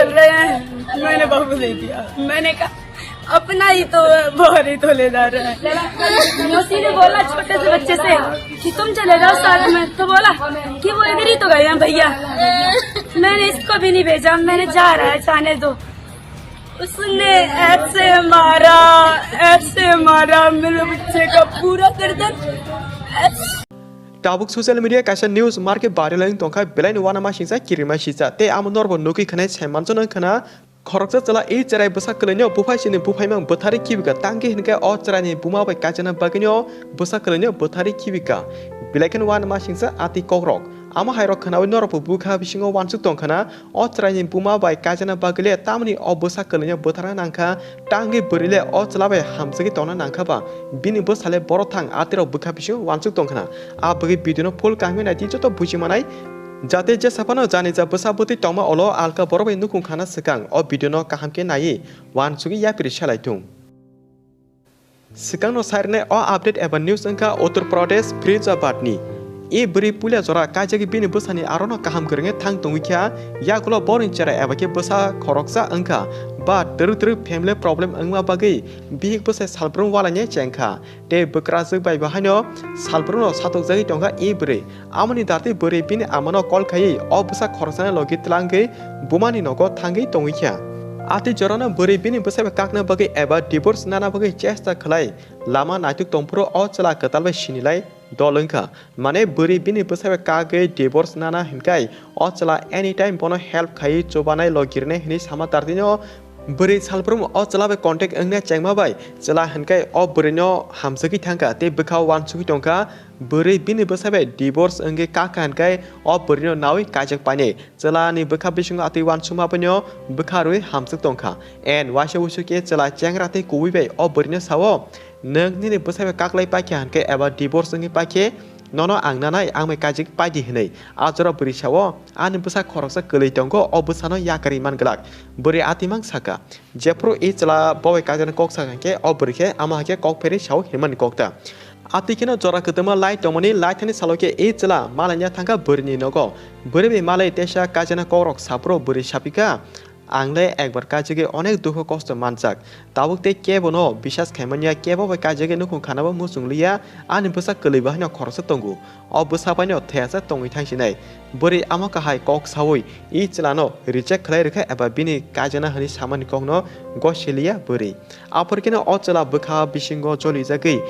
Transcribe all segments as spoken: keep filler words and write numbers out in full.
रहे हैं, मैंने बाबू दे दिया। मैंने कहा, "अपना ही तो है, बाहर ही तो ले जा रहे हैं।" मौसी ने बोला छोटे से बच्चे से कि "तुम चले जाओ साथ में", तो बोला कि "वो इधर ही तो गए हैं भैया।" मैंने इसको भी नहीं भेजा, मैंने "जा रहा है, जाने दो।" उसने ऐसे मारा, ऐसे मारा मेरे बच्चे का पूरा गर्दन ऐसे। Tabuk social media kaisa news market viral wng tongkha, belai ni uanama singsa kirima sisa tei amo norbo nugwi khwnai saimanjano khna khoroksa chwla e cherai bwsa kwlaino buphai sini buphaimang bwthari khibika, tangki hinkhe o chwraini buma bai kaijana bagwino bwsa kwlaino bwthari khibika, belai kheno uanama singsa ati kokrok. Amo hairok khnaui norokbo bwkha bisingo uansuk tongkhana. O chwraini buma bai kaijana bagwile tamni o bwsa kwlaino bwtharna nangkha, tangwi bwrwile o chwla bai hamjagwi tongna nangkha ba, bini bwsale borok thang atirok bwkha bisingo uansuk tongkhana. A bagwi video no full kaham naidi joto buji manai, jate jesa phano jani ja bwsa bwtwi tongma olo alka borok bai nukhung khana swkang o video no kaham khe naiwi uansugwi yapri salai thung. Swkangno sairwnai o update eba news wngkha Uttar Pradesh Firozabad ni. E bwrwi puila jora kaijagwi bini bwsani arono kaham kwrwngwi thang tongwi kha, yagulo boroni chera eba khe bwsa khoroksa wngkha, ba twrwk twrwk family problem wngma bagwi bihik bwsai salbrum walainai chengkha, tei bwkrajwk bai bo haino salbrumno satokjagwi tongkha e bwrwi. Amoni datwi bwrwi bini amano call khaiwi o bwsa khoroksano logi tlangwi bumani nogo thangwi tongwi kha. Atwi jorano bwrwi bini bwsai bai kakna bagwi eba divorce nana bagwi chesta khlai lama naituk tongphuru o chwla kwtal bai sinilai dol wngkha. Mane bwrwi bini bwsai bai kagwi divorce nana hinkai o chwla anytime bono help khaiwi chubanai logi rwnai hinwi sama tartino. Bwrwi salbrum o chwla bai contact wngna chengma bai chwla hinkai o bwrwino hamjagwi thangkha tei bwkha uansugwi tongkha. Bwrwi bini bwsai bai divorce wngwi kakha hinkai o bwrwino naui kaijak painai. Chwlani bwkha bisingo atwi uansukma baino bwkha rwi hamjak tongkha. En waisa uisu khe chwla chengra tei kubui bai o bwrwino sao, "Nwng nini bwsai bai kaklai paikha hinkhe eba divorce wngwi paikhe nono ang nanai, ang bai kaijak paidi," hinwi. A jora bwrwi sao, "Ani bwsa khoroksa kwlwi tongo, o bwsano yakarwi man glak." Bwrwi atimang saka, jephru i chwla bo bai kaijana kok sakha hinkhe o bwrwi khe ama hai khe kok pherwi sao hinmani kok ta. Atwi kheno jora kwtwma lai tongmani lai thani salo khe i chwla malaina thangkha bwrwini nogo. Bwrwi bai malai teisa kaijana kokrok saphuru bwrwi saphikha, "Ang le ekbar kaijagwi onek dukho kosto manjak. Tabuk tei kebono bisas khaimanya, kebo bai kaijagwi nukhung khanabo muchung liya, ani bwsa kwlwi bo haino khoroksa tongo. O bwsa baino thayasa tongwi thangsinai." Bwrwi amo kahai kok saui i chwlano reject khlai rwkha eba bini kaijana hwnwi samani kokno gosi liya bwrwi. Aphor kheno o chwla bwkha bisingo jolijagwi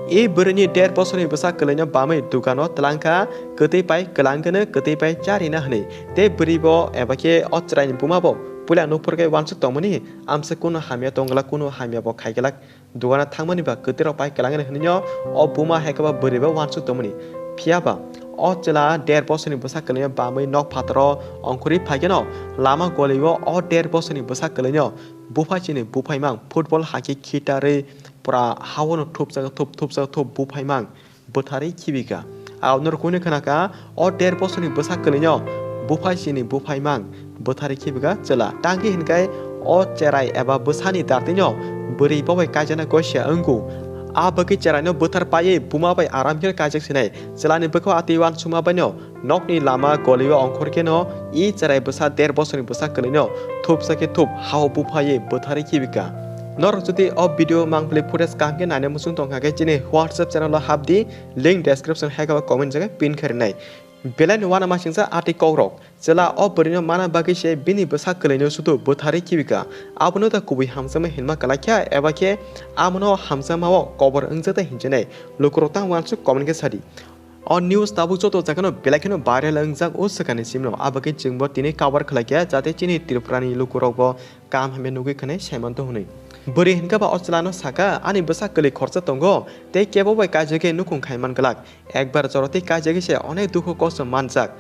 e bwrwini der bosorni bwsa kwlwino bamwi dukano twlangkha, kwtwi pai kwlangkeno kwtwi pai charina hwnwi. Tei bwrwi bo eba khe o chwraini buma bo puila nukphurkhe uansuk tongmani, amsa kunu hamya tongglak, kunu hamya bo khaiglak, dukano thangmani ba kwtwirok pai kwlangkeno hwnwino o buma hai khe ba bwrwi bo uansuk tongmani. Phiya ba o chwla der bosorni bwsa kwlwino bamwi nok phataro ongkhorwi phaikeno lama golio o der bosorni bwsa kwlwino bupha chini buphaimang football hai khe khitarwi pura haono thupjak thup thupjak thup buphaimang bwtharwi khibika. Aonor kuino khnaka o der bosorni bwsa kwlwino bupha chini buphaimang bwtharwi khibika chwla. Tangki hinkai o cherai eba bwsani datwino bwrwi bobai kaijana gosia wngo. A bagwi cheraino bwthar paiwi buma bai aram khe kaijak sinai. Chwlani bwkha atwi uansukma baino nokni lama golio ongkhor kheno i cherai bwsa der bosorni bwsa kwlwino thupsa khe thup hao buphaiwi bwtharwi khibika. Norok jodi o video mangpili footage kaham khe naina muchung tongkha khe chini WhatsApp channel o hapdi, link description hai khe comment jaga pin kharinai. Belai ni uanama singsa atwi kokrok. Chwla o bwrwino mana bagwi se bini bwsa kwlwino sudu bwtharwi khibika. Abono da kubui hamjakma hinma kwlai kha eba khe amono hamjakmao kobor wngjak ta hinchinai. Lukurok tang uansuk comment khe sadi. O news tabuk joto jagano belai kheno viral wngjak o swkangni simno. Abo khe chwngbo tini cover khlai kha jate chini Tripurani lukurokbo kaham hamya nugwi khwnai saimanto hwnwi. Bwrwi hinkhe ba o chwlano saka, "Ani bwsa kwlwi khoroksa tongo, tei kebo bai kaijagwi nukhung khai man glak. Ekbar jorotwi kaijagwi se onek dukhu kosto manjak."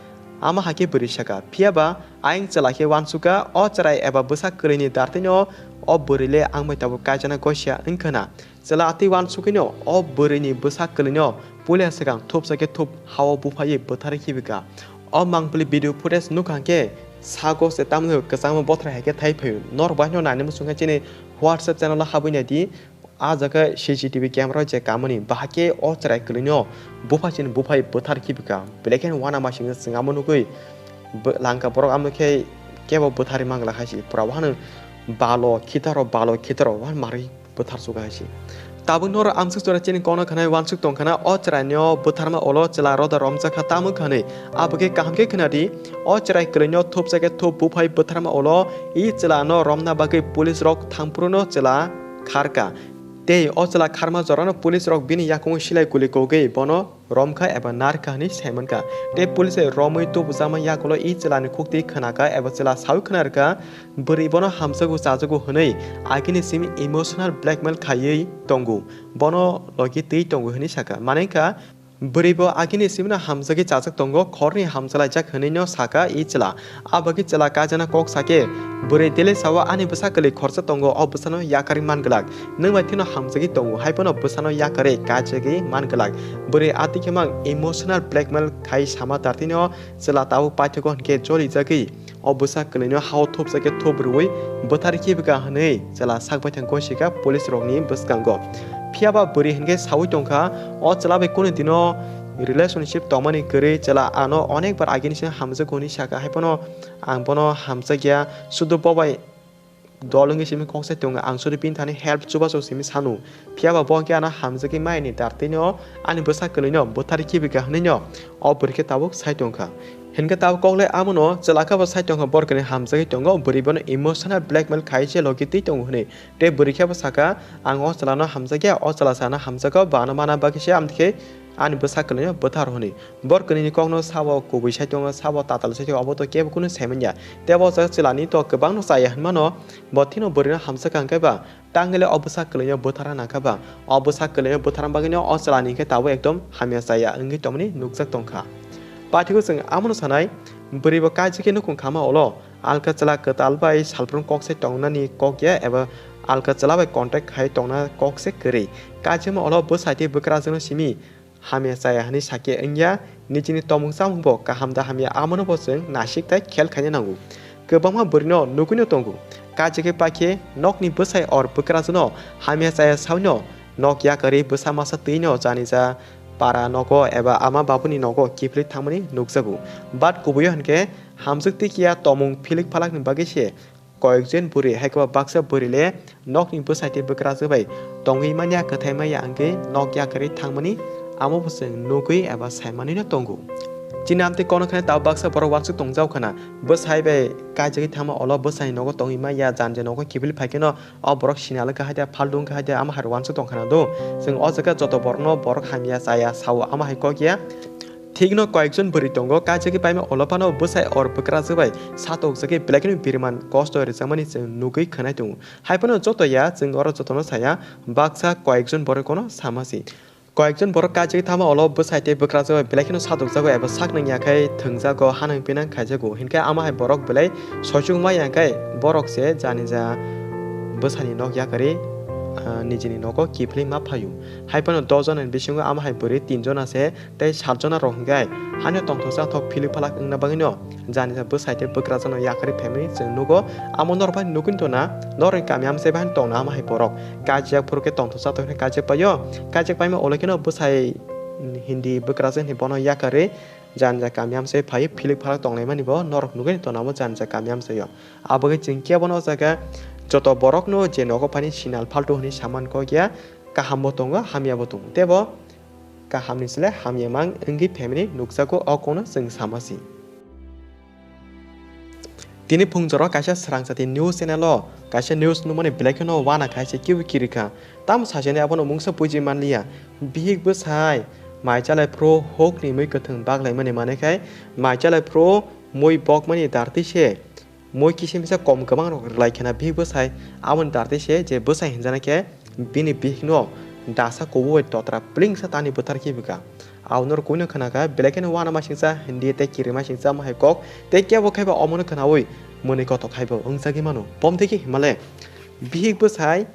Ama hai khe bwrwi saka, "Phiya ba ayang chwla khe uansukha, o chwrai eba bwsa kwlwini dartwino o bwrwi le ang bai tabuk kaijana gosia wngkha na." Chwla atwi uansugwino o bwrwini bwsa kwlwino puila swkang thupsa khe thup hao buphaiwi bwtharwi khibika. O mangpili video footage nukha khe sago se tamni kwchangma bothra hai khe thai phaio. Norok bai no naina muchung khe chini WhatsApp channel o habwi naidi. A jaga C C T V camera o je kamani bahai khe o chwrai kwlwino bupha chini buphai bwthar khibika. Belai khe uanama singsa chwng amo nugwi langka borok amo khe kebo bwtharwi man glak hai se. Pura wahano balo khitaro, balo khitaro, wahano marwi bwtharsuk hai se. Tabuk norok amsuk chwrai chini kokno khanai uansuk tong khana, o chwraino bwtharma ulo chwla roda romjak kha tamo khanwi. Abo khe kaham khe khna di, o chwrai kwlwino thupsa khe thup buphai bwtharma ulo i chwlano romna bagwi police rok thangphruno chwla kharkha. Tei o chwla kharma jorano police rok bini yakungo silai guli kogwi bono romkha eba narkha hwnwi saimankha. Tei police romwi tubujakma yagulo i chwlani khuktwi khwnakha eba chwla saui khwnarkha, bwrwi bono hamjago chajago hwnwi agini simi emotional blackmail khaiwi tongo, bono logi twi tongo hwnwi sakha. Manwi kha, bwrwi bo agini simino hamjagwi chajak tongo, khorni hamjalaijak hwnwino sakha i chwla. Abagwi chwla kaijana kok sakhe, bwrwi dele sao ani bwsa kwlwi khorsa tongo, o bwsano yakarwi man glak. Nwng bai thwino hamjagwi tongo, hai phano bwsano yakarwi kaijagwi man glak. Bwrwi atwi khe mang emotional blackmail khai sama dartino chwla tabuk paithago hwnkhe jolijagwi o bwsa kwlwino hao thupsa khe thup rwui bwtharwi khibika hwnwi chwla sak baithang gosikha police rokni bwskango. Phiya ba bwrwi hwnkhe saui tongkha, o chwla bai kunu dino relationship tongmani kwrwi chwla ano onek bar agini simi hamjak hwnwi sakha, hai phano ang bono hamjakya, sudu bo bai dol wngwi simi kok sai tongo, ang sudu bini thani help chubachu simi sanu. Phiya ba bo hwnkhe ano hamjagwi mayani dartwino ani bwsa kwlwino bwtharwi khibika hwnwino o bwrwi khe tabuk sai tongkha. Hinkhe tabuk kok le amono chwla khe bo sai tongkha, bor kwlwino hamjagwi tongo, bwrwi bono emotional blackmail khai se logi twi tongo hwnwi. Tei bwrwi khe bo sakha, "Ang o chwlano hamjakya, o chwla se ano hamjago, bo ano mana bagwi se amtwi khe ani bwsa kwlwino bwthar," hwnwi. Bor kwnwini kokno sabo kubui sai tongo, sabo tatal sai tongo, obo to kebo kunu sai manya. Tei bo jaga chwlani to kwbangno chaya hwnmano, bo thino bwrwino hamjakha hwnkhe ba, tangwi le o bwsa kwlwino bwthara nangkha ba, o bwsa kwlwino bwthara bagwino o chwlani hwnkhe tabuk ekdom hamya chaya wngwi tongmani nukjak tongkha. Paithago chwng amono sanai, bwrwi bo kaijagwi nukhung khama ulo, alka chwla kwtal bai salbrung kok se tongnani kok ya eba alka chwla bai contact khai tongna kok se kwrwi. Kaijakma ulo bwsai tei bwkrajwkno simi hamya chaya hwnwi sakhe wngya, nijini tongmung chamung bo kaham da hamya amono bo chwng naisik tai khel khaina nango. Kwbangma bwrwino nugwino tongo, kaijagwi paikhe nokni bwsai or bwkrajwkno hamya chaya sawino nok yakarwi bwsa masa twino janija para nogo eba ama babuni nogo kiphilwi thangmani nukjago. But kubuio hwnkhe hamjwk twi kiya tongmung philik phalakni bagwi se koyekjon bwrwi, hai khe baksa bwrwi le nokni bwsai tei bwkrajwk bai tongwi manya, kwthai maya wngwi nok yakarwi thangmani amo bo chwng nugwi eba saimanwino tongo. Chini amtwi kono kheno tabuk baksa borok uansuk tongjak khana, bwsai bai kaijagwi thangma ulo bwsaini nogo tongwi manya, janija nogo kiphilwi phai kheno o borok sinal wngkha hai da, phaltu wngkha hai da, amo hai uansuk tong khana do. Chwng o jaga joto borokno borok hamya chaya sao amo hai kok ya. Thikno koyekjon bwrwi tongo, kaijagwi paima ulo phano bwsai or bwkrajwk bai satokjagwi belai kheno biriman kosto rijakmani chwng nugwi khwnai tongo. Hai phano joto ya, chwng oro jotono saya, baksa koyekjon borokno sama si. Koyekjon borok kaijagwi thangma ulo bwsai tei bwkrajwk bai belai kheno satokjago eba sak nang ya khai thwngjago, hanang pinang khaijago. Hinkhe amo hai borok belai soichung ma ya khai borok se janija bwsani nok yakarwi, ah, nijini nogo kiphilwi ma phaio. Hai phano dos jona ni bisingo amo hai bwrwi tin jona se tei sat jona rok hinkhe haino tongthoksa thok philik phalak wngna bagwino janija bwsai tei bwkrajwkno yakarwi phaimani chwng nugo. Amo norok bai nugwino tongna, norokni kami amchai bai tongna amo hai borok. Kaijak phuru khe tongthoksa tongkhe kaijak paio. Kaijak paima ulo kheno bwsai hindi bwkrajwk ni bono yakarwi janija kami amchai phaiwi philik phalak tonglaimani bo norok nugwino tongna amo janija kami amchaio. Abo khe chwng kebono o jaga joto borokno je nogo phani sinal phaltu hwnwi saman kok ya, kaham bo tongo, hamya bo tongo. Tei bo kahamni sle hamya mang wngwi phaimani nukjago, o kokno chwng sama si. Tini phungjoro kaisa swrang jati news channel o kaisa news nukmani belai kheno uana khai se kiui kirikha. Tamo sajani abono mungsa buji manliya. Bihik bwsai mai chalai phuru hokni mui kwthwng baglaimani manwi khai mai chalai phuru mui bokmani dartwi se mui kisa misa kom kwbang rok rwlai khena bihik bwsai. Aboni dartwi se je bwsai hinjana khe bini bihikno dasa kubu bai totra plingsa tani bwthar khe bwkha. Aboni oro kuino khwnakha, belai kheno uanamasingcha hindi tei kirimasingcha mohai kok tei kebo khaiba omono khwnaui mwnwi kothok khaibo wngjagwi mano. Bomtwi khe himale bihik bwsai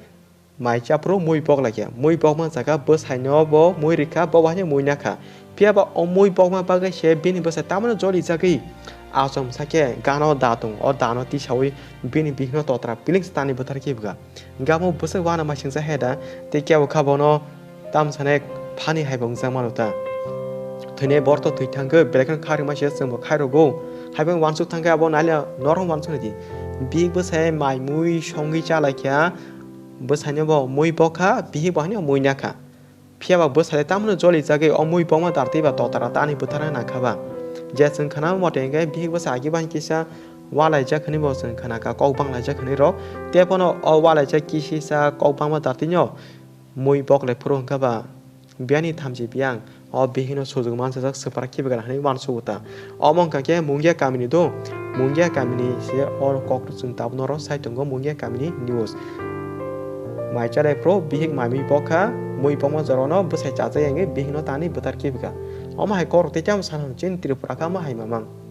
mai chaphuru mui bok laikha. Mui bokma jaga bwsaino bo mui rikha, bo bahai mui nakha. Phiya ba o mui bokma bagwi se bini bwsai tamano jolijagwi achomsa khe gana o da tongo. O dano tisaui bini bihikno totra pilingsa tani bwthar khe bwkha. Gamo bwsai uanamasingcha he da, tei kebo kha bono tamsane phani hai bo wngjak mano ta. Thwinai borok to thwi thangkhe, belai kheno kha rwma se chwngbo khai rwgo. Haiphano uansuk thangkhe abo naile norok uansuk naidi. Bihik bwsai mai mui songwi chalaikha, bwsaino bo mui bokha, bihik bo haino mui nakha. Phiyaba bwsai tamno joli jagwi o mui bokma dartwi ba totara tani bwtharna nangkha ba. Je chwng khana mote hwnkhe bihik bwsai agi bai kisa walaijak hwnwi bo chwng khanakha, kok banglaijak hwnwi rok. Teiphano o walaijak kisisa kok bangma dartwino mui bok le phuru hwnkha ba biyani thamchi biyang o bihikno sujuk mansa jak swprak khibigra hwnwi uansugo ta. Omo wngkha khe Mungia kamini do, Mungia kamini se o kok chwng tabuk norok sai tongo Mungia kamini news. Mai chalai phuru bihik mai mui bokha, mui bokma jorano bwsai chajak wngwi bihikno tani bwthar khibika. Omo hai kok rok tei tamo sana hwn chini Tripura kha omo hai mamang.